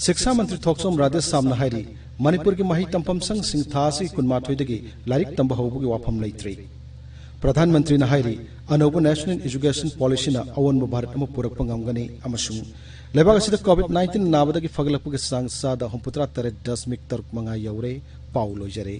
ꯁꯤꯛꯁꯥ ꯃꯟꯇ꯭ꯔꯤ ꯊꯣꯛꯆꯣꯝ ꯔꯥꯙꯦꯁ꯭ꯌꯥꯝꯅ ꯍꯥꯏꯔꯤ, ꯃꯅꯤꯄꯨꯔꯒꯤ ꯃꯍꯩ ꯇꯝꯐꯝ ꯁꯪꯁꯤꯡ ꯊꯥ ꯑꯁꯤꯒꯤ ꯀꯨꯟꯃꯥꯊꯣꯏꯗꯒꯤ ꯂꯥꯏꯔꯤꯛ ꯇꯝꯕ ꯍꯧꯕꯒꯤ ꯋꯥꯐꯝ ꯂꯩꯇ꯭ꯔꯤ꯫ ꯄ꯭ꯔꯙꯥꯟ ꯃꯟꯇ꯭ꯔꯤꯅ ꯍꯥꯏꯔꯤ, ꯑꯅꯧꯕ National Education Policyꯅ ꯑꯑꯣꯟꯕ ꯚꯥꯔꯠ ꯑꯃ ꯄꯨꯔꯛꯄ ꯉꯝꯒꯅꯤ ꯑꯃꯁꯨꯡ ꯂꯩꯕꯥꯛ ꯑꯁꯤꯗ COVID nineteen ꯅꯥꯕꯗꯒꯤ ꯐꯒꯠꯂꯛꯄꯒꯤ ꯆꯥꯡ ꯆꯥꯗ ꯍꯨꯝꯐꯨꯇꯔꯥ ꯇꯔꯦꯠ ꯗꯁꯃꯤꯛ ꯇꯔꯨꯛ ꯃꯉꯥ ꯌꯧꯔꯦ꯫ ꯄꯥꯎ ꯂꯣꯏꯖꯔꯦ꯫